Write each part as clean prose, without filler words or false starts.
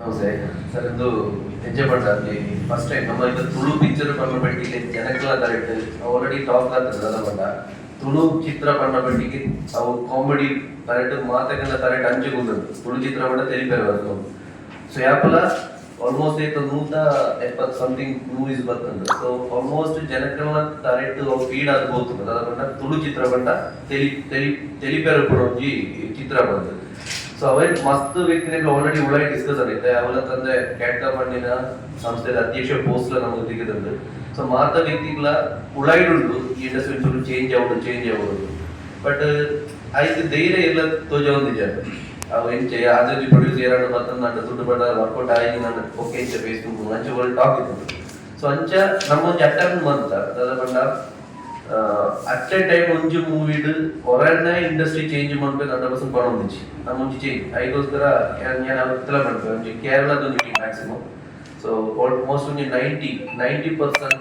Namaste sir. ಇದು ಹೆಜ್ಜೆ ಪಂಡ ಫಸ್ಟ್ ಟೈಮ್ ನಮ್ಮ ಈಗ ತುಳು ಪಿಕ್ಚರ್ ಪಂಡ ಪಟ್ಟಿಗೆ ಜನಕ್ಲ ಕರೆಕ್ಟ್ ಆಲ್ರೆಡಿ ಟಾಕ್ ಆಗ್ತದೆ. ಅದ ಪಂಡ ತುಳು ಚಿತ್ರ ಪಂಡ ಪಟ್ಟಿಗೆ ಅವು ಕಾಮಿಡಿ ಕರೆಕ್ಟ್, ಮಾತೆಗಲ್ಲ ಕರೆಕ್ಟ್ ಅಂಚೆ ಕೂತದ್ದು. ತುಳು ಚಿತ್ರ ಪಂಡ ತೆರಿಪೇರು ಬರ್ತು. ಸೊ ಯಾಪಲ ಆಲ್ಮೋಸ್ಟ್ ಏತ್ 170 ಸಮಥಿಂಗ್ ಮೂವೀಸ್ ಬರ್ತದೆ. ಸೊ ಆಲ್ಮೋಸ್ಟ್ ಜನಕ್ಲೆನ ಕರೆಕ್ಟ್ ಅವು ಫೀಡ್ ಆದ್ ಪೋತುಂಡು. ಅದ ಪಂಡ ತುಳು ಚಿತ್ರ ಪಂಡ ತೆಲಿ ತೆಲಿ ತೆಲಿಪೇರು ಕೂಡ ಒಂಜಿ ಚಿತ್ರ ಬಂದು. ಸೊ ಅವೇ ಮಸ್ತ್ ವ್ಯಕ್ತಿಗಳು ಆಲ್ರೆಡಿ ಉಳಾಯಿ ಡಿಸ್ಕಸ್ ಆಗೈತೆ. ಅವರ ತಂದೆ ಕ್ಯಾಟ್ಕಾ ಪಂಡಿನ ಸಂಸ್ಥೆದ ಅಧ್ಯಕ್ಷ ಪೋಸ್ಟ್ ನಮಗೆ ತೆಗೆದಂದು. ಸೊ ಮಾತ ವ್ಯಕ್ತಿಗಳ ಉಳಾಯಿಡುಂಡು, ಈ ಇಂಡಸ್ಟ್ರಿ ಚೂರು ಚೇಂಜ್ ಆವಡು, ಚೇಂಜ್ ಆವಡು. ಬಟ್ ಐಕ್ ಧೈರ್ಯ ಇಲ್ಲ ತೋಜವೊಂದಿಜ. ಅವು ಎಂಚೆ ಆದ್ರೆ ಪ್ರೊಡ್ಯೂಸ್ ಏರಾಂಡ ಬತ್ತಂದಾಂಡ ದುಡ್ಡು ಬಡ ವರ್ಕೌಟ್ ಆಯಿ ನಾನು ಓಕೆ ಎಂಚ ಫೇಸ್ ಅಂಚ ಒಳ್ಳೆ ಟಾಕ್ ಇತ್ತು. ಸೊ ಅಂಚ ನಮ್ಮ ಒಂಜಿ ಅಟೆಂಪ್ಟ್ ಮಂತ. ದಾದ ಪಂಡ ಅಟ್ ಎ ಟೈಮ್ ಒಂಜಿ ಮೂವಿಡ್ ಹೊರನ ಇಂಡಸ್ಟ್ರಿ ಚೇಂಜ್ ಮಾಡ್ಬೇಕು 100% ಪಣೊಂದಿಜ್ಜಿ. ನಮ್ಮ ಒಂಜಿ ಚೇಂಜ್ ಐಗೋಸ್ಕರ ಯಾನ್ ಅವತ್ತಲ ಪನ್ಪೆ. ಒಂಜಿ ಕೇರಳದ ಒಂಜಿ ಟೀಮ್ ಮ್ಯಾಕ್ಸಿಮಮ್. ಸೊ ಆಲ್ಮೋಸ್ಟ್ ಒಂಜಿ 90%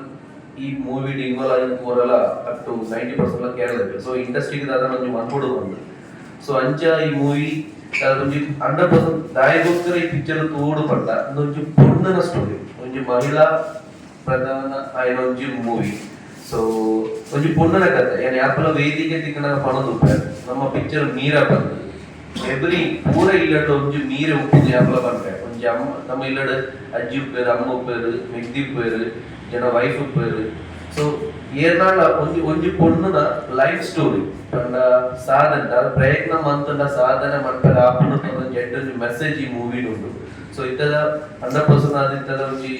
ಈ ಮೂವಿ ಇನ್ವಾಲ್ವ್ ಆಗಿ ಪೂರಲ ಅಪ್ ಟು 90% ಕೇರಳ. ಸೊ ಇಂಡಸ್ಟ್ರಿಗೆ ದಾದ ಒಂಜಿ ಮನ್ಪುಡು ಬಂದು. ಸೊ ಅಂಚ ಈ ಮೂವಿ ಒಂಜಿ 100% ದಾಯಿಗೋಸ್ಕರ ಈ ಪಿಕ್ಚರ್ ತೋಡು ಪಂಡ ಒಂಜಿ ಪೊಣ್ಣನ ಸ್ಟೋರಿ, ಒಂಜಿ ಮಹಿಳಾ ಪ್ರಧಾನ ಆಯ್ನ ಒಂಜಿ ಮೂವಿ. ಸೊ ಒಂಜಿ ಪೊಣ್ಣನ ಕತೆ. ಯಾನ್ ಯಾಪಲ ವೇದಿಕೆ ತಿಕ್ಕನ ಪಣೊಂದು, ನಮ್ಮ ಪಿಕ್ಚರ್ ಮೀರಾ ಬಂದು ಎವ್ರಿ ಪೂರ ಇಲ್ಲಡ್ ಒಂಜಿ ಮೀರೆ ಉಪ್ಪುದು ಯಾಪಲ ಪನ್ಪೆ. ಒಂಜಿ ಅಮ್ಮ ನಮ್ಮ ಇಲ್ಲಡ್ ಅಜ್ಜಿ ಉಪ್ಪೇರು, ಅಮ್ಮ ಉಪ್ಪೇರು, ಮೆಗ್ದಿ ಉಪ್ಪೇರು, ಜನ ವೈಫ್ ಉಪ್ಪೇರು. ಸೊ ಏರ್ನಾಳ ಒಂಜಿ ಒಂಜಿ ಪೊಣ್ಣುನ ಲೈಫ್ ಸ್ಟೋರಿ ಪಂಡ ಸಾಧನೆ, ದಾದ ಪ್ರಯತ್ನ ಮಂತುಂಡ ಸಾಧನೆ ಮನ್ಪೆರೆ ಆಪುಂಡು ಒಂಜಿ ಎಡ್ಡೆ ಒಂಜಿ ಮೆಸೇಜ್ ಈ ಮೂವಿ ಉಂಡು. ಸೊ ಇತ್ತದ 100% ಆದ್ ಇತ್ತದ ಒಂಜಿ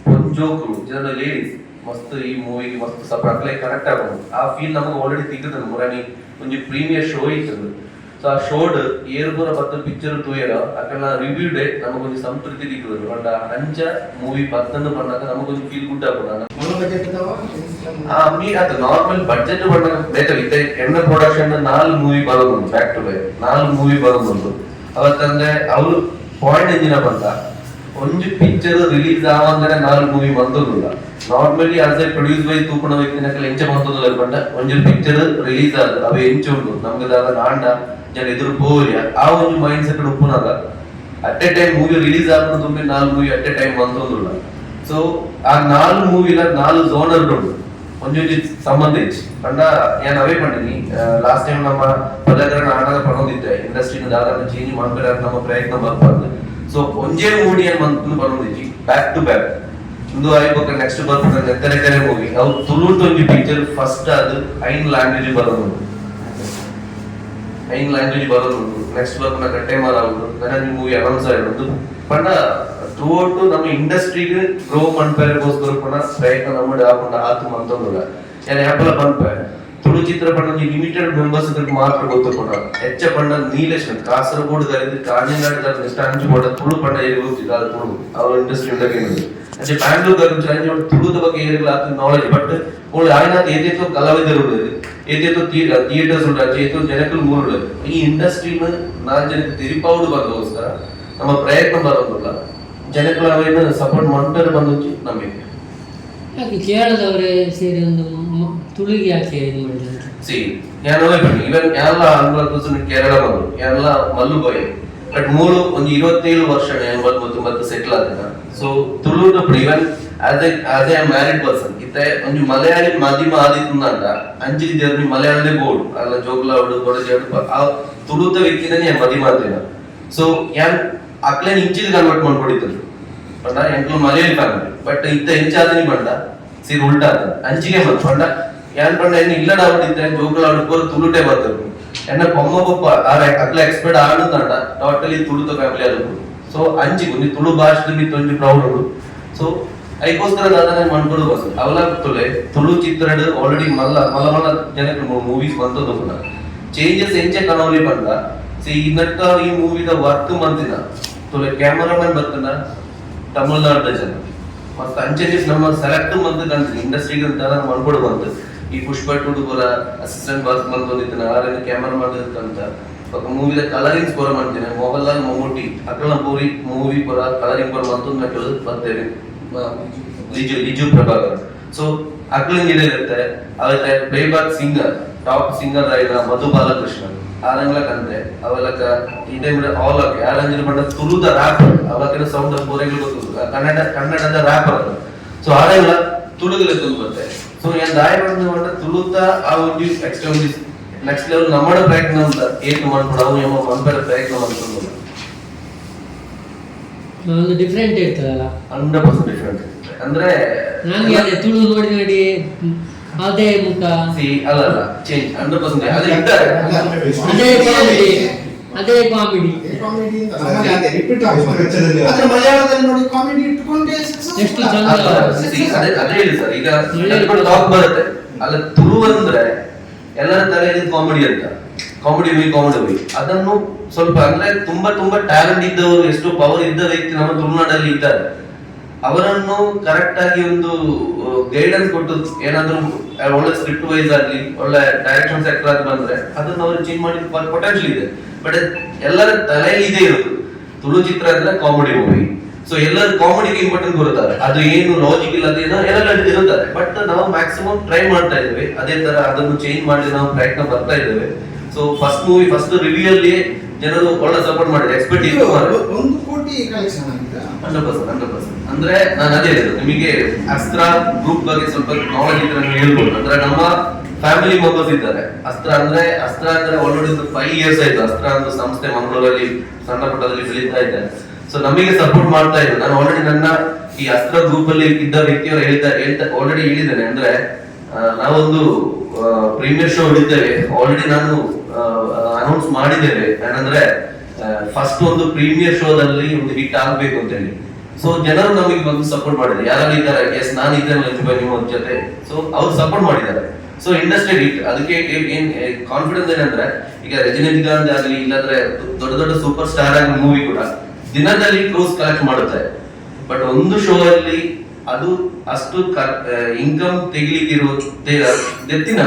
ಪೊಂಜೋಕುಲು ಜನ ಲೇಡೀಸ್ ಮಸ್ತ್ ಈ ಮೂವಿಗೆ ಮಸ್ತ್ ಸಪೋರ್ಟ್, ಅಕ್ಲೆ ಕನೆಕ್ಟ್ ಆಗೋದು. ಆ ಫೀಲ್ ನಮಗೆ ಆಲ್ರೆಡಿ ತಿಕ್ಕುತ್ತದೆ. ಮುರಾನಿ ಒಂಜಿ ಪ್ರೀಮಿಯರ್ ಶೋ ಇತ್ತದು. ಸೊ ಆ ಶೋಡ್ ಏರ್ ಪೂರ ಬತ್ತು ಪಿಕ್ಚರ್ ತೂಯರ ಅಕಲ್ನ ರಿವ್ಯೂ ಡೇ ನಮಗೊಂಜಿ ಸಂತೃಪ್ತಿ ತಿಕ್ಕುದು. ಪಂಡ ಅಂಚ ಮೂವಿ ಬತ್ತಂದು ಪಂಡಾಗ ನಮಗೊಂಜಿ ಫೀಲ್ ಗುಡ್ ಆಪುಂಡು. ಮಲ್ಲ ಬಜೆಟ್? ಆ ಮೀ ಅದು ನಾರ್ಮಲ್ ಬಡ್ಜೆಟ್ ಪಂಡಾಗ ಬೇತೆ ಇತ್ತೆ ಎಣ್ಣ ಪ್ರೊಡಕ್ಷನ್ ನಾಲ್ ಮೂವಿ ಬರೋದುಂಟು. ಬ್ಯಾಕ್ ಟು ಬ್ಯಾಕ್ ನಾಲ್ ಮೂವಿ ಬರೋದುಂಟು. ಅವತ್ತಂದ್ರೆ ಅವ್ರು ಪಾಯಿಂಟ್ ಎಂಜಿನ ಬಂದ ಒಂಜಿ ಪಿಕ್ಚರ್ ರಿಲೀಸ್ ಆವಂದ್ರೆ ನಾಲ್ ಮೂವಿ ಬಂತದಿಲ್ಲ. Normally as a produce by ತೂಪುನ ವ್ಯಕ್ತಿನಕಲ್ ಎಂಚ ಬಂತದಿಲ್ಲ ಪಂಡ ಒಂಜಿ ಪಿಕ್ಚರ್ ರಿಲೀಸ್ ಆದ ಅವು ಎಂಚ ಉಂಡು, ನಮ್ಗೆ ದಾದ ನಾಂಡ ಜನ ಎದುರು ಪೋಲಿಯ, ಆ ಒಂಜಿ ಮೈಂಡ್ ಸೆಟ್ ಉಪ್ಪುನಾಗ at a time movie release ಆಪುನ ತುಂಬಿ ನಾಲ್ ಮೂವಿ ಅಟ್ ಎ ಟೈಮ್ ಬಂತೊಂದುಲ್ಲ. ಸೊ ಆ ನಾಲ್ ಮೂವಿಲ ನಾಲ್ ಝೋನರ್ ಉಂಡು. ಒಂಜೊಂಜಿ ಸಂಬಂಧ ಇಚ್ಚಿ ಪಂಡ ಯಾನ್ ಅವೇ ಪಂಡಿನಿ. ಲಾಸ್ಟ್ ಟೈಮ್ ನಮ್ಮ ಪದಕರಣ ಆಟದ ಪಣೊಂದಿದ್ದೆ, ಇಂಡಸ್ಟ್ರಿನ ದಾದ ಚೇಂಜ್ ಮಾಡ್ತಾರೆ ನಮ್ಮ ಪ್ರಯತ್ನ ಬರ್ಬಾರ್ದು. ಸೊ ಒಂಜೇ ಮೂವಿ ಏನ್ ಮಂತ್ ಬರೋದಿಜ್ಜಿ ಬ್ಯಾಕ್ ಟು ಬ್ಯಾಕ್. ಇಂದು ಆಯ್ಬೊಕ್ಕ ನೆಕ್ಸ್ಟ್ ಬರ್ಪುನ ನೆತ್ತರೆ ಕರೆ ಮೂವಿ. ಅವು ತುಳುಟ್ ಒಂಜಿ ಪಿಕ್ಚರ್ ಫಸ್ಟ್ ಅದು ಐನ್ ಲ್ಯಾಂಗ್ವೇಜ್ ಬರೋದು, ಐನ್ ಲ್ಯಾಂಗ್ವೇಜ್ ಬರೋದು. ನೆಕ್ಸ್ಟ್ ಬರ್ಪುನ ಕಟ್ಟೆ ಮಾರ ಉಂಡು, ನನಗೆ ಮೂವಿ ಅನೌನ್ಸ್ ಆಯಿಡುಂಡು. ಪಂಡ ಥ್ರೂ ಔಟ್ ನಮ್ಮ ಇಂಡಸ್ಟ್ರಿಗೆ ಗ್ರೋ ಮನ್ಪೆರೆಗೋಸ್ಕರ ಪುನ ಪ್ರಯತ್ನ ನಮ್ಮ ಆಪುಂಡ ಆತು ಮಂತೊಂದುಲ್ಲ. ಯಾನ್ ಯಾಪಲ ಪನ್ಪೆ, ತುಳು ಚಿತ್ರ ಪಂಡ ಒಂಜಿ ಲಿಮಿಟೆಡ್ ಮೆಂಬರ್ಸ್ ಮಾತ್ರ ಗೊತ್ತು ಪುನ. ಹೆಚ್ಚ ಪಂಡ ನೀಲೇಶ್ವರ, ಕಾಸರಗೋಡು ದರಿದ್ ಕಾഞ്ഞಂಗಾಡು ದರಿದ್ ಇಷ್ಟ ಅಂಚು ಪಂಡ ತುಳು ಪಂಡ ಏರಿ ಗೊತ್ತಿಲ್ಲ. ಅದು ತುಳು ಅವ್ರ ಇಂಡಸ್ಟ್ರಿ ಉಂಡಕೇನದು. ಅಂಚೆ ಬ್ಯಾಂಗ್ಳೂರ್ ದರಿಂಚ ಅಂಚೆ ತುಳುದ ಬಗ್ಗೆ ಏರಿಗಳ ಆತು ನಾಲೆಜ್. ಬಟ್ ಓಳು ಆಯ್ನಾತ್ ಏತೇತೋ ಕಲಾವಿದರು ಉಳ್ಳೇರು, ಏತೇತೋ ಥಿಯೇಟರ್ಸ್ ಉಂಟು, ಅಂಚೆ ಏತೋ ಜನಕ್ಕಲು ಮೂರು ಉಳ್ಳೇರು. ಈ ಇಂಡಸ್ಟ್ರಿನ ನಾಲ್ ಜನಕ್ಕೆ ತೆರಿಪಾವುಡು ಬಂದೋಸ್ಕರ ನಮ್ಮ ಪ್ರಯತ್ನ ಬರೋದಿಲ್ಲ. ಜನಗಳ ಅವೇನು ಸಪೋರ್ಟ್ ಮಾಡ್ತಾರೆ ಬಂದೊಂಜಿ ನಂಬಿಕೆ. ಯಾಕೆ ಕೇರಳದವರೇ ಸೇರಿ ಒಂದು ತುಳುಗೆ ಯಾಕೆ ಇದು ಮಾಡಿದ್ರು ಅಂತ? ಸಿ, ಯಾನ್ ಬನ್ನಿ ಇವನ್ ಯಾನ್ಲ 100% ಕೇರಳ ಬಂದು ಯಾನ್ಲ ಮಲ್ಲು ಬಾಯ್. ಬಟ್ ಮೂರು ಒಂದು 27 ವರ್ಷ ಬಂದು ಮತ್ತೆ ಸೆಟ್ಲ್ ಆದಿನ. ಸೊ Tulu even as a married person ಇತ್ತೆ ಒಂಜಿ ಮಲಯಾಳಿ ಮಾಧ್ಯಮ ಆದಿತ್ತುಂದಾಂಡ ಅಂಚಿನ ಜರ್ನಿ ಮಲಯಾಳದೇ ಬೋರ್ಡ್ ಅಲ್ಲ ಜೋಗ್ಲ ಅವಡು ಕೊಡಜಿ ಆ ತುಳುತ ವ್ಯಕ್ತಿನೇ ಮದಿಮ ಆತಿನ. ಸೊ ಯಾನ್ ಅಕ್ಲೇನ್ ಇಂಚಿನ ಕನ್ವರ್ಟ್ ಮಾಡ್ಕೊಡಿದ್ರು ಪಂಡ ಎಂಕ್ಲು ಮಲಯಾಳಿ ಫ್ಯಾಮಿಲಿ. ಬಟ್ ಇತ್ತ ಎಂಚಾದಿನಿ ಪಂಡ ಸೀರೆ ಉಲ್ಟಾ ಆತ ಅಂಚಿಗೆ ಬಂತು. ಪಂಡ ಯಾನ್ ಪಂಡ ಎನ್ನ ಇಲ್ಲಡ ಆವಡಿತ್ತೆ ಜೋಕುಲ ಆವಡ್ ಪೂರ ತುಳುಟೆ ಬರ್ತದೆ. ಎನ್ನ ಪೊಮ್ಮ ಪೊಪ್ಪ ಆರ್ ಅಕ್ಲ ಎಕ್ಸ್ಪರ್ಟ್ ಆಡುಂದಾಂಡ ಟೋಟಲಿ ತುಳುತ ಫ್ಯಾಮಿಲಿ ಅದು. ಸೊ ಅಂಚಿ ಒಂಜಿ ತುಳು ಭಾಷೆ ಮಿತ್ತ್ ಒಂಜಿ ಪ್ರೌಡ್ ಉಂಡು. ಸೊ ಐಕೋಸ್ಕರ ದಾದನೆ ಮನ್ಕೊಡು ಬಸ್ ಅವಲ ತುಲೆ ತುಳು ಚಿತ್ರಡ್ ಆಲ್ರೆಡಿ ಮಲ್ಲ ಮಲ್ಲ ಮಲ್ಲ ಜನಕ್ಕೆ ಮೂವೀಸ್ ಬಂತದ್ದು ಪುನ ಚೇಂಜಸ್ ಎಂಚೆ ಕನವಲಿ ಪಂಡ, ಸಿ, ಈ ನಟ್ಟ ಈ ಮೂವಿದ ವರ್ಕ್ ಮಂತಿನ ತುಲೆ ಕ್ಯಾಮರಾಮನ್ ಬರ್ತನ ತಮಿಳ್ನಾಡ್ದ ಜನ. ಮತ್ತ ಅಂಚೆ ನಮ್ಮ ಸೆಲೆಕ್ಟ್ ಮಂತ್ ಕಂತೀನಿ ಇಂಡಸ್ಟ್ರಿಗೆ ಅಂತ ಮನ್ಕೊಡು ಬಂತು. ಈ ಪುಷ್ಪ ಟು ಪೂರ ಅಸಿಸ್ಟೆಂಟ್ ವರ್ಕ್ ಮಂತೊಂದಿತ್ತಿನ ಆರೇನು ಕ್ಯಾಮರಾ ಅಂತ ಬೊಕ ಮೂವಿದ ಕಲರಿಂಗ್ಸ್ ಪೂರ ಮಾಡ್ತೀನಿ ಮೋಹನ್ ಲಾಲ್, ಮಮ್ಮೂಟಿ ಅಕಲ್ನ ಪೂರಿ ಮೂವಿ ಪೂರ ಕಲರಿಂಗ್ ಪೂರ ಮಂತೊಂದು ನಕಲು ಬರ್ತೇವೆ ಲಿಜು ಲಿಜು ಪ್ರಭಾಕರ್. ಸೊ ಅಕ್ಲಿಂಗ್ ಇರುತ್ತೆ. ಅವತ್ತೆ ಪ್ಲೇಬ್ಯಾಕ್ ಸಿಂಗರ್, ಟಾಪ್ ಸಿಂಗರ್ ಆಯ್ದ ಮಧು ಬಾಲಕೃಷ್ಣ. ಆರಂಗ್ಲ ಕಂತೆ ಅವಲಕ ಈ ಟೈಮ್ ಆಲ್ ಆಕೆ ಆರಂಜಿನ ಪಂಡ ತುಳುದ ರ್ಯಾಪರ್ ಅವಲಕಿನ ಸೌಂಡ್ ಪೂರೆಗಳು ಗೊತ್ತು, ಕನ್ನಡ ಕನ್ನಡದ ರ್ಯಾಪರ್ ಅದು. ಸೊ ಆರಂಗ್ಲ ತುಳುಗಲ ತುಳು ಬತ್ತೆ. ಸೊ ಏನ್ ದಾಯ ಬಂದು ಪಂಡ ತುಳುತ ಆ ಒಂದು ಎಕ್ಸ್ಟ್ರಾ ಒಂದು ನೆಕ್ಸ್ಟ್ ಲೆವೆಲ್ ನಮ್ಮಡ ಪ್ರಯತ್ನ ಅಂತ ಏಕ್ ಮಾಡ್ಕೊಡ ಅವು ಎಂಬ ಮನ್ಪೆರ ಪ್ರಯತ್ನ ಮಾಡ್ಕೊಂಡು. ಒಂದು ಡಿಫ್ರೆಂಟ್ ಇರ್ತದಲ್ಲ. 100% ಡಿಫ್ರೆಂಟ್ ಅಂದ್ರೆ ನಂಗೆ ಅದೇ ತುಳು ನೋಡಿ ನೋಡಿ ಅದೇ ಮುಖ. See, ಅಲ್ಲ ಅಲ್ಲ, ಚೇಂಜ್ 100% ಅದೇ ಇದ್ದಾರೆ. ಅದೇ ಕಾಮಿಡಿ, ಅದೇ ಕಾಮಿಡಿ. ಕಾಮಿಡಿ ಅದೇ ರಿಪೀಟ್ ಆಗುತ್ತೆ. ಆದ್ರೆ ಮಲಯಾಳದಲ್ಲಿ ನೋಡಿ, ಕಾಮಿಡಿ ಇಟ್ಕೊಂಡೇ successful. ಎಷ್ಟು ಚಂದ. ಅಲ್ಲ, see, ಅದೇ ಅದೇ ಹೇಳಿ ಸರ್, ಈಗ ಒಳ್ಳೆ ಟಾಕ್ ಬರುತ್ತೆ ಅಲ್ಲ, ತುಳು ಅಂದ್ರೆ ಎಲ್ಲರ ತಲೆಯಲ್ಲಿ ಕಾಮಿಡಿ ಅಂತ, ಕಾಮಿಡಿ ಮೂವಿ ಕಾಮಿಡಿ ಮೂವಿ. ಅದನ್ನು ಸ್ವಲ್ಪ ಅಂದ್ರೆ ತುಂಬಾ ತುಂಬಾ ಟ್ಯಾಲೆಂಟ್ ಇದ್ದವರು, ಎಷ್ಟು ಪವರ್ ಇದ್ದ ವ್ಯಕ್ತಿ ನಮ್ಮ ತುಳುನಾಡಲ್ಲಿ ಇದ್ದಾರೆ. ಅವರನ್ನು ಕರೆಕ್ಟ್ ಆಗಿ ಒಂದು ಗೈಡೆನ್ಸ್ ಕೊಟ್ಟು ಏನಾದ್ರೂ ಒಳ್ಳೆ ಸ್ಕ್ರಿಪ್ಟ್ ವೈಸ್ ಆಗ್ಲಿ, ಒಳ್ಳೆ ಡೈರೆಕ್ಷನ್ ಸೆಕ್ಟರ್ ಆಗಿ ಬಂದ್ರೆ ಅದನ್ನು ಅವರು ಚೇಂಜ್ ಮಾಡಿ ಪೊಟೆನ್ಶಿಯಲ್ ಇದೆ. ಬಟ್ ಎಲ್ಲರ ತಲೆಯಲ್ಲಿ ಇದೇ ಇರೋದು, ತುಳು ಚಿತ್ರ ಅಂದ್ರೆ ಕಾಮಿಡಿ ಮೂವಿ. ಸೊ ಎಲ್ಲರೂ ಕಾಮಿಡಿಗೆ ಇಂಪಾರ್ಟೆಂಟ್ ಕೊಡ್ತಾರೆ, ಅದು ಏನು ಲಾಜಿಕ್ ಇಲ್ಲ, ಅದೇನೋ ಎಲ್ಲ ಇರುತ್ತಾರೆ. ಬಟ್ ನಾವು ಮ್ಯಾಕ್ಸಿಮಮ್ ಟ್ರೈ ಮಾಡ್ತಾ ಇದ್ದೇವೆ, ಅದೇ ತರ ಅದನ್ನು ಚೇಂಜ್ ಮಾಡಿ ನಾವು ಪ್ರಯತ್ನ ಬರ್ತಾ ಇದ್ದೇವೆ. So first movie first review ಅಲ್ಲಿ ಜನರು ಒಳ್ಳೆ ಸಪೋರ್ಟ್ ಮಾಡಿದ್ದಾರೆ, ಎಕ್ಸ್ಪೆಕ್ಟ್ ಇದು ಇತ್ತು. 1 ಕೋಟಿ ಕಲೆಕ್ಷನ್ ಆಗಿದೆ. 100%, 100%. ಅಂದ್ರೆ ನಾನು ಅದೇ ಹೇಳಿದ್ದು ನಿಮಗೆ, ಅಸ್ತ್ರ ಗ್ರೂಪ್ ಬಗ್ಗೆ ಸ್ವಲ್ಪ ನಾಲೆಜ್ ಇದ್ರೆ ನಾನು ಹೇಳ್ಬೋದು. ಅಂದ್ರೆ ನಮ್ಮ ಫ್ಯಾಮಿಲಿ ಮೆಂಬರ್ಸ್ ಇದ್ದಾರೆ. ಅಸ್ತ್ರ ಅಂದ್ರೆ ಆಲ್ರೆಡಿ ಒಂದು 5 ಇಯರ್ಸ್ ಆಯ್ತು ಅಸ್ತ್ರ ಅಂತ ಸಂಸ್ಥೆ ಮಂಗಳೂರಲ್ಲಿ ಸಣ್ಣ ಪುಟ್ಟದಲ್ಲಿ ಬೆಳೀತಾ ಇದೆ. ಸೊ ನಮಗೆ ಸಪೋರ್ಟ್ ಮಾಡ್ತಾ ಇದ್ರು. ನಾನು ಆಲ್ರೆಡಿ ನನ್ನ ಈ ಅಸ್ತ್ರ ಗ್ರೂಪ್ ಅಲ್ಲಿ ಇದ್ದ ವ್ಯಕ್ತಿಯವರು ಹೇಳ್ತಾ ಹೇಳ್ತಾ ಆಲ್ರೆಡಿ ಹೇಳಿದ್ದೇನೆ. ಅಂದ್ರೆ ನಾವೊಂದು ಪ್ರೀಮಿಯರ್ ಶೋ ಹಿಡಿತೇವೆ, ಆಲ್ರೆಡಿ ನಾನು ಅನೌನ್ಸ್ ಮಾಡಿದ್ದೇವೆ. ಏನಂದ್ರೆ ಫಸ್ಟ್ ಒಂದು ಪ್ರೀಮಿಯರ್ ಶೋದಲ್ಲಿ ಒಂದು ಹಿಟ್ ಆಗ್ಬೇಕು ಅಂತ ಹೇಳಿ. ಸೊ ಜನರು ನಮಗೆ ಬಂದು ಸಪೋರ್ಟ್ ಮಾಡಿದ್ದಾರೆ. ಯಾರು ಇದ್ದಾರೆ, ಎಸ್ ನಾನು ಇದ್ದೇನೆ ಲಂಜುಬಾಯ್ ನಿಮ್ಮ ಜೊತೆ. ಸೊ ಅವ್ರು ಸಪೋರ್ಟ್ ಮಾಡಿದ್ದಾರೆ. ಸೊ ಇಂಡಸ್ಟ್ರಿ ಹಿಟ್ ಅದಕ್ಕೆ ಏನ್ ಕಾನ್ಫಿಡೆನ್ಸ್ ಏನಂದ್ರೆ, ಈಗ ರಜನಿಕಾಂತ್ ಆಗಲಿ, ಇಲ್ಲಾಂದ್ರೆ ದೊಡ್ಡ ದೊಡ್ಡ ಸೂಪರ್ ಸ್ಟಾರ್ ಆಗಿ ಮೂವಿ ಕೂಡ ದಿನದಲ್ಲಿ ಕ್ರೋಸ್ ಕಲೆಕ್ಟ್ ಮಾಡುತ್ತೆ. ಬಟ್ ಒಂದು ಶೋ ಅಲ್ಲಿ ಅದು ಅಷ್ಟು ಇನ್ಕಮ್ ತೆಗಿಲಿಕ್ಕೆ ಇರುವ ದೆತ್ತಿನ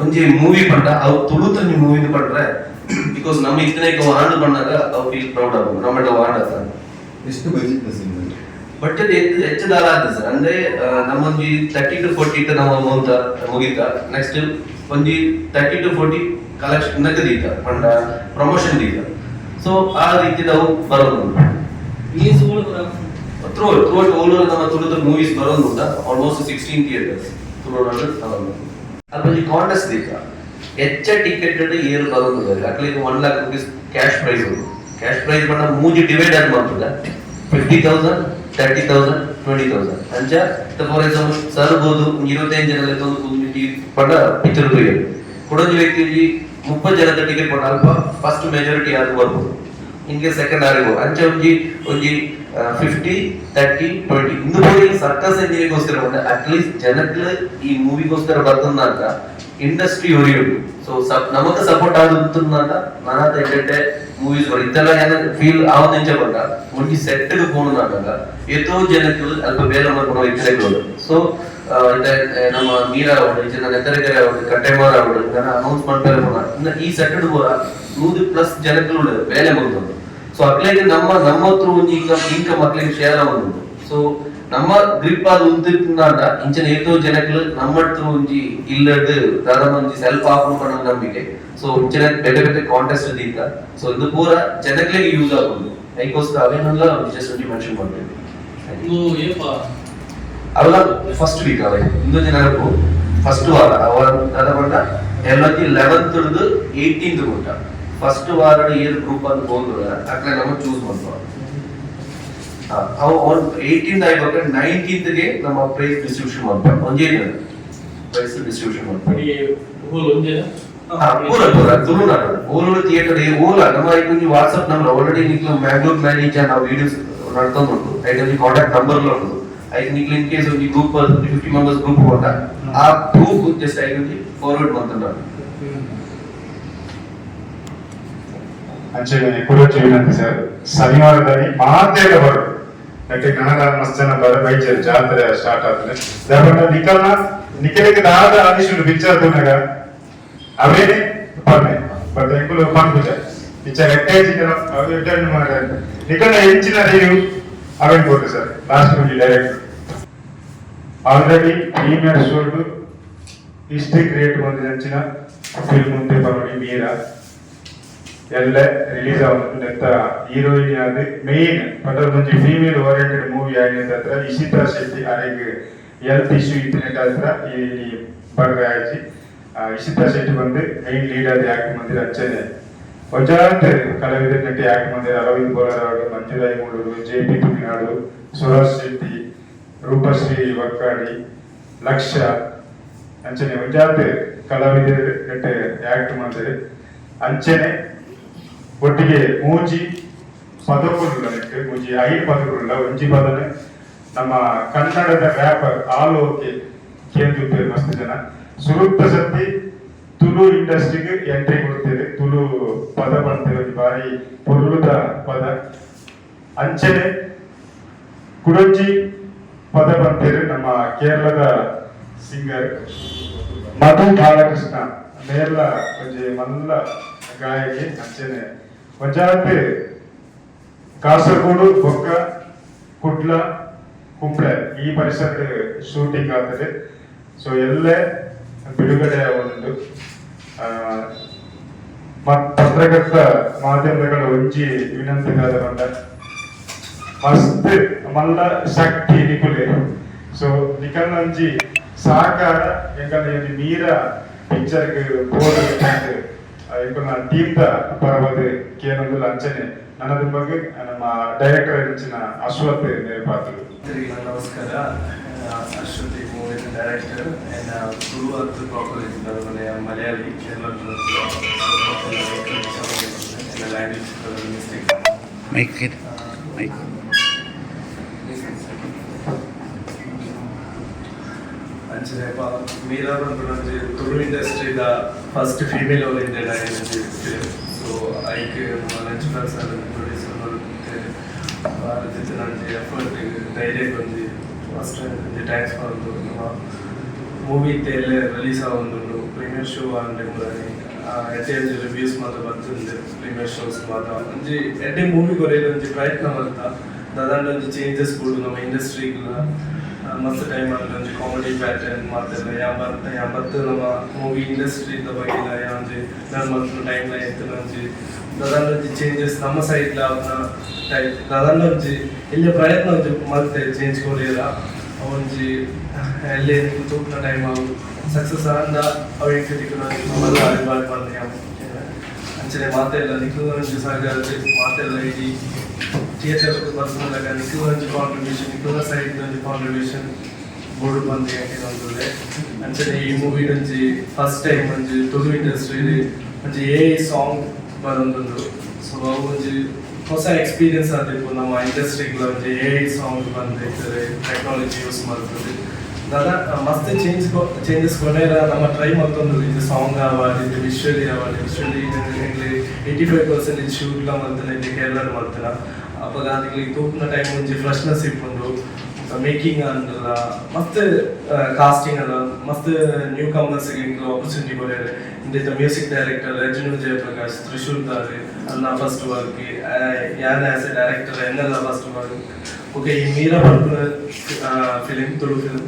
ಒಂಜಿ ಮೂವಿ ಪಂಡ ಅವು ತುಳುತ ಮೂವಿ ಪಂಡ್ರೆ, because ನಮ್ಮ ಇತ್ತನೇ ಆಂಡ್ ಬಂದಾಗ ಅವು ಫೀಲ್ ಪ್ರೌಡ್ ಆಗೋದು ನಮ್ಮ ಆಂಡ್ ಅಂತ. ಎಷ್ಟು ಬಜೆಟ್ ಸಿನಿಮಾ? ಬಟ್ ಹೆಚ್ಚು ದಾರ ಆಗ್ತದೆ ಸರ್. ಅಂದ್ರೆ ನಮ್ಮೊಂಜಿ 30 ಟು 40 ನಮ್ಮ ಅಮೌಂಟ್ ಮುಗೀತ. ನೆಕ್ಸ್ಟ್ ಒಂಜಿ 30 ಟು 40 ಕಲೆಕ್ಷನ್ ನಗದೀತ ಪಂಡ ಪ್ರಮೋಷನ್ ದೀತ. ಸೊ ಆ ರೀತಿ ನಾವು ಬರೋದು. ರಿಲೀಸ್ ಕೂಡ. ಥ್ರೂ ಥ್ರೂ ಓಲ್ ನಮ್ಮ ತುಳುದ ಮೂವೀಸ್ ಬರೋದು ಉಂಟ. Almost 16 theatres Tulunadu. ಅದ್ರಲ್ಲಿ ಕಾಂಟೆಸ್ಟ್ ದೀತ, ಹೆಚ್ಚ ಟಿಕೆಟ್ ಏರು ಬರೋದು ಅಕ್ಲಿಗೆ ₹1 ಲ್ಯಾಕ್ ಕ್ಯಾಶ್ ಪ್ರೈಸ್ ಉಂಟು. ಕ್ಯಾಶ್ ಪ್ರೈಸ್ ಪಂಡ ಮೂಜಿ ಡಿವೈಡ್ ಆದ್ ಮಾಡ್ತದ, 50,000, 30,000, 20,000. ಅಂಚ ಫಾರ್ ಎಕ್ಸಾಂಪಲ್ ಸರ್ ಬೋದು 25 ಜನ ಪಂಡ ಪಿಕ್ಚರ್ ತೂಯೆರ್. ಕುಡೊಂಜಿ ವ್ಯಕ್ತಿ ಒಂಜಿ 30 ಜನದ ಟಿಕೆಟ್ ಪಂಡ ಅಲ್ಪ ಫಸ್ಟ್ ಮೆಜಾರಿಟಿ ಆದ್ ಬರ್ಬೋದು, ಇನ್ಗೆ ಸೆಕೆಂಡ್ ಆಗಿರ್ಬೋದು. ಅಂಚ ಒಂಜಿ ಒಂಜಿ 50, 30, 20 ಇಂದು ಪೂರ ಸರ್ಕಸ್ ಎಂಜಿನಿಗೋಸ್ಕರ ಬಂದ. ಅಟ್ಲೀಸ್ಟ್ ಜನಕ್ಕೆ ಈ ಮೂವಿಗೋಸ್ಕರ ಬರ್ತಂದಾಗ ಇಂಡಸ್ಟ್ರಿ ಒರಿಯುಂಡು. ಸೊ ನಮಕ್ ಸಪೋರ್ಟ್ ಆಗುತ್ತಂದಾಗ ನಾನಾತ ಎಡ್ಡೆ ಮೂವೀಸ್ ಬರ ಇತ್ತೆಲ್ಲ ಏನ ಫೀಲ್ ಆವದಿಂಚ ಬಂದ ಒಂಜಿ ಸೆಟ್ ಪೋಣುನಾಗ ಏತೋ ಜನಕ್ಕೆ ಅಲ್ಪ ಬೇರೆ ಮಾಡ್ಕೊಂಡು ಇತ್ತರೆಗಳು. ಸೊ ನಮ್ಮ ಮೀರಾ ಅವಳು, ಇಚ್ಚಿನ ನೆತ್ತರೆಕೆರೆ ಅವಳು, ಕಟ್ಟೆಮಾರ ಅವಳು, ನಾನು ಅನೌನ್ಸ್ ಮಾಡ್ತಾರೆ ಪೋಣ. ಇನ್ನು ಈ ಸೆಟ್ ಪೂರ 100+ ಜನಕ್ಕೂ ಬೇಲೆ ಮುಗ್ದದ್ದು. ಸೊ ಅಕ್ಲೆಗೆ ನಮ್ಮ ನಮ್ಮ ಹತ್ರ ಒಂಜಿ ಇನ್ಕಮ್ ಇನ್ಕಮ್ ಅಕ್ಲೆಗೆ ಶೇರ್ ಆವೊಂದುಂಡು. ಸೊ ನಮ್ಮ ಗ್ರಿಪ್ ಆದ್ ಉಂತಿನಾಂಡ ಇಂಚಿನ ಏತೋ ಜನಕ್ಲು ನಮ್ಮ ಹತ್ರ ಒಂಜಿ ಇಲ್ಲಡ್ ದಾದ ಒಂಜಿ ಸೆಲ್ಫ್ ಆಪುಂಡು ಪಂಡ ನಂಬಿಕೆ. ಸೊ ಇಂಚಿನ ಬೇತೆ ಬೇತೆ ಕಾಂಟೆಸ್ಟ್ ದೀತ. ಸೊ ಇದು ಪೂರ ಜನಕ್ಲೆಗೆ ಯೂಸ್ ಆಪುಂಡು. ಐಕೋಸ್ಕರ ಅವೇನೆಲ್ಲ ಜಸ್ಟ್ ಒಂಜಿ ಮೆನ್ಷನ್ ಮಾಡ್ತೇವೆ. ಇದು ಏಪ? ಅವೆಲ್ಲ ಫಸ್ಟ್ ವೀಕ್ ಅವೆ ಇಂದು ಜನಕ್ಕೂ ಫಸ್ಟ್ ವಾರ ಅವ ದಾದ ಪಂಡ ಎಲ್ಲೊಂಜಿ 11th ಹಿಡ್ದು 18th ಮುಟ್ಟ ಫಸ್ಟ್ ವಾರ ಏರ್ ಗ್ರೂಪ್ ಅಂತ ಹೋದ್ರು ಅಕ್ಲೆ ನಮ್ಮ ಚೂಸ್ ಮಾಡ್ತಾವ. ಅವು 18th ಆಯ್ಬೇಕು, 19th ಗೆ ನಮ್ಮ ಪ್ರೈಸ್ ಡಿಸ್ಟ್ರಿಬ್ಯೂಷನ್ ಮಾಡ್ತಾರೆ. ಒಂಜೇ ದಿನ ಪ್ರೈಸ್ ಡಿಸ್ಟ್ರಿಬ್ಯೂಷನ್ ಮಾಡ್ತಾರೆ. ಹೋಲ್ ಒಂದೇನಾ? ಹಾ, ಪೂರ ಪೂರ ತುಳುನಾಡು ಓಲೂರು ಥಿಯೇಟರ್ ಓಲ ನಮ್ಮ ಒಂಜಿ ವಾಟ್ಸ್ಆಪ್ ನಂಬರ್ ಆಲ್ರೆಡಿ ನಿಕ್ಲು ಮ್ಯಾಂಗ್ಳೂರ್ ಮ್ಯಾನೇಜ್ ನಾವು ವಿಡಿಯೋಸ್ ನಡ್ತೊಂದು ಉಂಟು. ಐಟ್ ಒಂಜಿ ಕಾಂಟ್ಯಾಕ್ಟ್ ನಂಬರ್ ಉಂಟು. ಐಕ್ ನಿಕ್ಲು ಇನ್ ಕೇಸ್ ಒಂಜಿ ಗ್ರೂಪ್ 50 ಮೆಂಬರ್ಸ್ ಗ್ರೂಪ್ ಉಂಟ, ಆ ಗ್ರೂಪ್ ಜಸ್ಟ್ ಐಕ್ ಒಂಜಿ ಫಾರ್ವರ್ಡ್ ಮಂತುಂಡ. ಅಂಚೆನೆ ಕುಡೊಂಜಿ ವಿನಂತಿ ಸರ್, ಶನಿವಾರದಲ್ಲಿ ಮಾತೆಲ್ಲ ಬರು ನೆಟ್ ಕನ್ನಡ ಮಸ್ತ್ ಜನ ಬರ ಬೈಚೇರು. ಜಾತ್ರೆ ಸ್ಟಾರ್ಟ್ ಆದ್ರೆ ದಾಪಂಡ ನಿಕಲ್ನ ನಿಕಲಿಗೆ ದಾದ ಅನಿಶುಂಡು ಪಿಕ್ಚರ್ ತೂನಗ ಅವೇನೆ ಪನ್ನೆ. ಬಟ್ ಎಂಕುಲು ಪನ್ಪುಜ, ಪಿಕ್ಚರ್ ಎಟ್ಟೆ ಚಿಕ್ಕನ ಅವು ಎಡ್ಡೆ ಮಾರ್ರೆ. ನಿಕಲ್ನ ಹೆಚ್ಚಿನ ರಿವ್ಯೂ ಅವೇನ್ ಕೊಟ್ಟು ಸರ್. ಲಾಸ್ಟ್ ಒಂಜಿ ಡೈರೆಕ್ಟ್ ಆಲ್ರೆಡಿ ಪ್ರೀಮಿಯರ್ ಶೋಡ್ ಹಿಸ್ಟ್ರಿ ಕ್ರಿಯೇಟ್ ಬಂದಿದೆ. ಅಂಚಿನ ಫಿಲ್ಮ್ ಉಂಟೆ ಪನೊಲಿ ಮೀರಾ. ಎಲ್ಲ ರಿಲೀಸ್ ಆವೊಂದುಂಡು. ನೆತ್ತ ಹೀರೋಯಿನ್ ಆದ್ ಮೇನ್ ಪಂಡ ಒಂಜಿ female oriented movie ಆಯಿನ ಹತ್ರ ಇಶಿತಾ ಶೆಟ್ಟಿ ಅರೆಗ್ ಹೆಲ್ತ್ ಇಶ್ಯೂ ಇತ್ತಿನೆಟ್ಟ ಹತ್ರ ಈ ಬರ್ರೆ ಆಯ್ಜಿ. ಇಶಿತಾ ಶೆಟ್ಟಿ ಬಂದು ಮೇನ್ ಲೀಡ್ ಆದ್ ಆಕ್ಟ್ ಮಂದಿರ. ಅಂಚನೆ ಒಂಜಾತ್ ಕಲಾವಿದರ ನಟಿ ಆಕ್ಟ್ ಮಂದಿರ ಅರವಿಂದ್ ಬೋಳರಾವ್, ಮಂಜುರಾಯ್ ಮೂಡೂರು, ಜೆ ಪಿ ತುಮಿನಾಡು, ಸುರಾಜ್ ಶೆಟ್ಟಿ, ರೂಪಶ್ರೀ ವರ್ಕಾಡಿ, ಲಕ್ಷ ಅಂಚನೆ ಒಂಜಾತ್ ಕಲಾವಿದರು ನೆಟ್ ಆಕ್ಟ್ ಮಂದಿರ. ಅಂಚನೆ ಒಟ್ಟಿಗೆ ಮೂಜಿ ಪದಕುಲು ನೆಟ್, ಮೂಜಿ ಐದು ಪದಕುಲ್ಲ. ಒಂಜಿ ಪದನೆ ನಮ್ಮ ಕನ್ನಡದ wrapper all okay ಕೇಂದ್ರ ಮಸ್ತ್ ಜನ ಸುರುತ್ತ ಸತಿ ತುಳು ಇಂಡಸ್ಟ್ರಿಗೆ ಎಂಟ್ರಿ ಕೊಡ್ತೇವೆ. ತುಳು ಪದ ಪನ್ಪೆರ್, ಒಂಜಿ ಬಾರಿ ಪೊರ್ಲುದ ಪದ. ಅಂಚನೆ ಕುಡೊಂಜಿ ಪದ ಪನ್ಪೆರ್ ನಮ್ಮ ಕೇರಳದ ಸಿಂಗರ್ ಮಧು ಬಾಲಕೃಷ್ಣ ಮೇರ್ಲ, ಒಂಜಿ ಮಲ್ಲ ಗಾಯಕಿ. ಅಂಚನೆ ಒಂಜಾತ್ ಕಾಸರಗೋಡು ಬೊಕ್ಕ ಕುಡ್ಲ, ಕುಂಬ್ಳೆ ಈ ಪರಿಸರ ಶೂಟಿಂಗ್ ಆಗ್ತದೆ. ಸೊ ಎಲ್ಲೇ ಬಿಡುಗಡೆ ಉಂಟು. ಪತ್ರಕರ್ತ ಮಾಧ್ಯಮಗಳ ಒಂಜಿ ವಿನಂತಿ ಬಂದ, ಮಸ್ತ್ ಮಲ್ಲ ಶಕ್ತಿ ನಿಕುಲೆ. ಸೊ ನಿಕಲ್ನ ಒಂಜಿ ಸಹಕಾರ ಎಂಕಲ್ನ ಒಂಜಿ ಮೀರ ಪಿಕ್ಚರ್ ಬೋರ್ಡ್ ಎಂಕಲ್ನ ಟೀಮ್ ದ ಪರವಾದ ಕೇನೊಂದುಲ್ಲ. ಅಂಚನೆ ನನ್ನ ಬಗ್ಗೆ ನಮ್ಮ ಡೈರೆಕ್ಟರ್ ಅಂಚಿನ ಅಶ್ವಥ್ ನೇರ್ಪಾತ್ರು. ಎಲ್ಲರಿಗೂ ನಮಸ್ಕಾರ. ಅಶ್ವತಿ ಮೂವಿನ ಡೈರೆಕ್ಟರ್. ಆ್ಯಂಡ್ ತುಳು ಅತ್ತು ಪ್ರಾಪರ್ ಇದ್ದು Malayali, Kerala language mistake. Mic mic. ಅಂಚನೆ ಮೀರಾ ಪನ್ಪುನ ಒಂಜಿ ತುಳು ಇಂಡಸ್ಟ್ರಿದ first female oriented ಆಯಿನ ಫಿಲಿಮ್. ಸೊ ಐಕ್ lunch box producer ಭಾರತ ಒಂಜಿ ಎಫರ್ಟ್, ಧೈರ್ಯಕ್ಕೆ ಒಂಜಿ ಫಸ್ಟ್ ಒಂಜಿ thanks ಪನೊಂದು, ನಮ್ಮ ಮೂವಿ ಇತ್ತೆ ಎಲ್ಲೆ ರಿಲೀಸ್ ಆವೊಂದುಂಡು. ಪ್ರೀಮಿಯರ್ ಶೋ ಆಂಡ್ ಎಡ್ಡೆ ಒಂಜಿ ರಿವ್ಯೂಸ್ ಮಾತ ಬರ್ತುಂಡು. ಪ್ರೀಮಿಯರ್ ಶೋಸ್ ಮಾತ ಒಂಜಿ ಎಡ್ಡೆ ಮೂವಿ ಕೊರಿಯರೆ ಒಂಜಿ ಪ್ರಯತ್ನ ಮಲ್ತ. ದಾದಾಂಡ ಒಂಜಿ ಚೇಂಜಸ್ ಬೋಡು ನಮ್ಮ ಇಂಡಸ್ಟ್ರಿಗ್ಲ. ಮಸ್ತ್ ಟೈಮ್ ಆಂಡ್ ಒಂಜಿ ಕಾಮಿಡಿ ಪ್ಯಾಟರ್ನ್ ಮಾತೆಲ್ಲ ಯಾನ್ ಬತ್ತು ನಮ್ಮ ಮೂವಿ ಇಂಡಸ್ಟ್ರಿ ಬಗ್ಗೆ ಒಂಜಿ ಲರ್ನ್ ಮಲ್ಪುನ ಟೈಮ್ ಇತ್ತು. ಒಂಜಿ ದಾದಾಂಡ ಒಂಜಿ ಚೇಂಜಸ್ ನಮ್ಮ ಸೈಡ್ ಆಪುನ ಟೈಪ್ ದಾದಾಂಡ ಒಂಜಿ ಇಲ್ಲಿ ಪ್ರಯತ್ನ ಒಂಜಿ ಮಲ್ತೆ ಚೇಂಜ್ ಕೊರಿಯರ. ಒಂಜಿ ಎಲ್ಲೆ ತೂಪುನ ಟೈಮ್ ಅವು ಸಕ್ಸಸ್ ಆಂಡ ಅವು ಎಂಕ್ ತಿಕ್ಕುನ ಮಲ್ಲ ರಿವಾರ್ಡ್ ಪಂದ್. ಅಂಚನೆ ಮಾತೆಲ್ಲ ನಿಕ್ಲು ಒಂಜಿ ಸಹಕಾರ, ಮಾತೆಲ್ಲ ಇಡೀ ಥಿಯೇಟರ್ ಬರ್ಪುನಗ ನಿಕ್ಲು ಒಂಜಿ ಕಾಂಟ್ರಿಬ್ಯೂಷನ್, ನಿಕ್ಲುನ ಸೈಡ್ ಒಂಜಿ ಕಾಂಟ್ರಿಬ್ಯೂಷನ್ ಬೋಡು ಪಂದ್ ಯಾಕೆ. ಅಂಚನೆ ಈ ಮೂವಿ ಒಂಜಿ ಫಸ್ಟ್ ಟೈಮ್ ಒಂಜಿ ತುಳು ಇಂಡಸ್ಟ್ರಿ ಒಂಜಿ ಎಐ ಸಾಂಗ್ ಬರೊಂದುಂಡು. ಸೊ ಅವು ಒಂಜಿ ಹೊಸ ಎಕ್ಸ್ಪೀರಿಯನ್ಸ್ ಆದಿಪ್ಪು ನಮ್ಮ ಇಂಡಸ್ಟ್ರಿಗ್ಲ. ಒಂಜಿ ಎಐ ಸಾಂಗ್ ಬಂದಿರ್ತದೆ, ಟೆಕ್ನಾಲಜಿ ಯೂಸ್ ಮಾಡ್ತದೆ. ದಾದ ಮಸ್ತ್ ಚೇಂಜಸ್ ಕೊನೆಯ ನಮ್ಮ ಟ್ರೈ ಮಲ್ತೊಂದು. ಇದು ಸಾಂಗ್ ಆವಡ್, ಇದು ವಿಶುವಲಿ ಆವಡ್. ವಿಶುವಲಿ 85% ಶೂಟ್ಲ ಮಲ್ತನ, ಇಲ್ಲಿ ಕೇರಳ ಮಲ್ತನ. ಅಪಗ ಅದಕ್ಕೆ ತೂಪುನ ಟೈಮ್ ಒಂಜಿ ಫ್ರೆಶ್ನೆಸ್ ಇಪ್ಪುಂಡು. ಮೇಕಿಂಗ್ ಅಂದಲ್ಲ, ಮಸ್ತ್ ಕಾಸ್ಟಿಂಗ್ ಅಲ್ಲ, ಮಸ್ತ್ ನ್ಯೂ ಕಮರ್ಸ್ ಆಪರ್ಚುನಿಟಿ ಕೊರ್ಯೆರ್. ಇಂದೆತ ಮ್ಯೂಸಿಕ್ ಡೈರೆಕ್ಟರ್ ರಜನು ಜಯಪ್ರಕಾಶ್ ತ್ರಿಶೂರ್ ದಾರ್, ಅನ್ನ ಫಸ್ಟ್ ವರ್ಕ್. ಯಾನ್ as A director ಎನ್ನೆಲ್ಲ first work. Okay, ಈ ಮೀರಾ ಪನ್ಪುನ film Tulu film.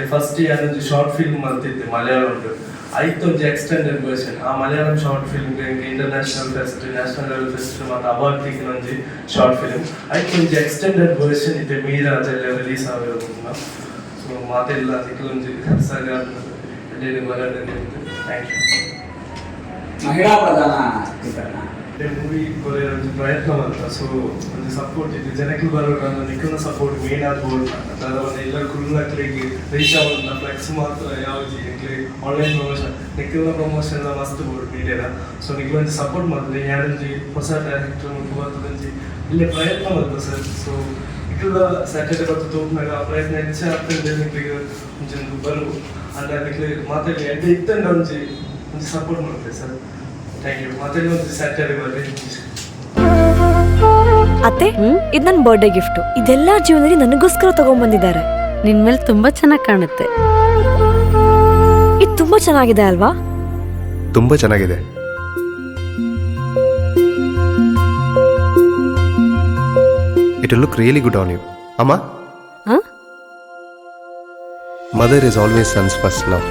First ಯಾನೊಂಜಿ short film ಮಲ್ತಿದ್ದೆ Malayalam. ಐತ್ ಒಂಜಿ ಎಕ್ಸ್ಟೆಂಡೆಡ್ ವರ್ಷನ್. ಆ Malayalam short film international fest, national level fest ಮತ್ತು ಅವಾರ್ಡ್ ತಿಕ್ಕಿನ ಒಂಜಿ ಶಾರ್ಟ್ ಫಿಲ್ಮ್. ಐತ್ ಒಂಜಿ ಎಕ್ಸ್ಟೆಂಡೆಡ್ ವರ್ಷನ್ ಇತ್ತೆ ಮೀರಾ ರಿಲೀಸ್ ಆವಿರೋದು. ಸೊ ಮಾತೆಲ್ಲ ನಿಕ್ಲೊಂಜಿ ಸಹಕಾರ thank you. ಮಹಿಳಾ ಪ್ರಧಾನ ಚಿತ್ರಣ. ಮೂವಿ ಕೊರಿಯರ್ ಒಂಜಿ ಪ್ರಯತ್ನ ಮಲ್ತ. ಸೊ ಒಂಜಿ ಸಪೋರ್ಟ್ ಇದು ಜನಕ್ಲು ಬರೋಣ, ನಿಕ್ಲನ ಸಪೋರ್ಟ್ ಮೇನ್ ಆದ್ ಬೋಡು. ದಾದ ಒಂಜಿ ಇಲ್ಲ ಕುಲ್ಲಕ್ಲೆಗ್ ರೀಚ್ ಆವೊಂದು ಫ್ಲೆಕ್ಸ್ ಮಾತ್ರ ಯಾವ್ಜಿ ಎಂಕ್ಲೆ ಆನ್ಲೈನ್ ಪ್ರಮೋಷನ್, ನಿಕ್ಲನ ಪ್ರಮೋಷನ್ ಮಸ್ತ್ ಬೋಡು ಮೀಡಿಯಾದ. ಸೊ ನಿಕ್ಲ ಒಂಜಿ ಸಪೋರ್ಟ್ ಮಲ್ತದೆ. ಯಾನೊಂಜಿ ಹೊಸ ಡೈರೆಕ್ಟರ್ ಬರ್ತದೊಂಜಿ ಇಲ್ಲಿ ಪ್ರಯತ್ನ ಮಲ್ತ ಸರ್. ಸೊ ನಿಕ್ಲ ಸ್ಯಾಟರ್ಡೆ ಬತ್ತು ತೂಪುನಗ ಆ ಪ್ರಯತ್ನ ಹೆಚ್ಚು ಆಗ್ತದೆ. ನಿಕ್ಲಿಗೆ ಒಂಜಿ ಬರು ಅಂಡ ನಿಕ್ಲೆ ಮಾತಾಡಿ ಎಡ್ಡೆ ಇತ್ತಂಡ ಒಂಜಿ ಒಂಜಿ ಸಪೋರ್ಟ್ ಮಾಡ್ತೇವೆ sir. Thank you. ಮತ್ತೆ ಒಂದು ಸ್ಯಾಟರ್ಡೆ ಬರ್ರಿ. ಅತ್ತೆ, ಇದು ನನ್ನ ಬರ್ಡೇ ಗಿಫ್ಟ್. ಇದೆಲ್ಲ ಜೀವನದಲ್ಲಿ ನನಗೋಸ್ಕರ ತಗೊಂಡ್ಬಂದಿದ್ದಾರೆ. ನಿನ್ ಮೇಲೆ ತುಂಬಾ ಚೆನ್ನಾಗಿ ಕಾಣುತ್ತೆ. ಇದು ತುಂಬಾ ಚೆನ್ನಾಗಿದೆ ಅಲ್ವಾ? ತುಂಬಾ ಚೆನ್ನಾಗಿದೆ. It look really good on you ಅಮ್ಮ. ಹಾ? Mother is always son's first love.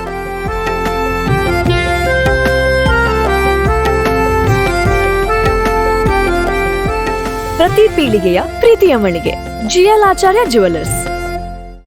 ಪ್ರತಿ ಪೀಳಿಗೆಯ ಪ್ರೀತಿಯ ಮಳಿಗೆ, ಜಿಎಲ್ ಆಚಾರ್ಯ ಜುವೆಲ್ಲರ್ಸ್.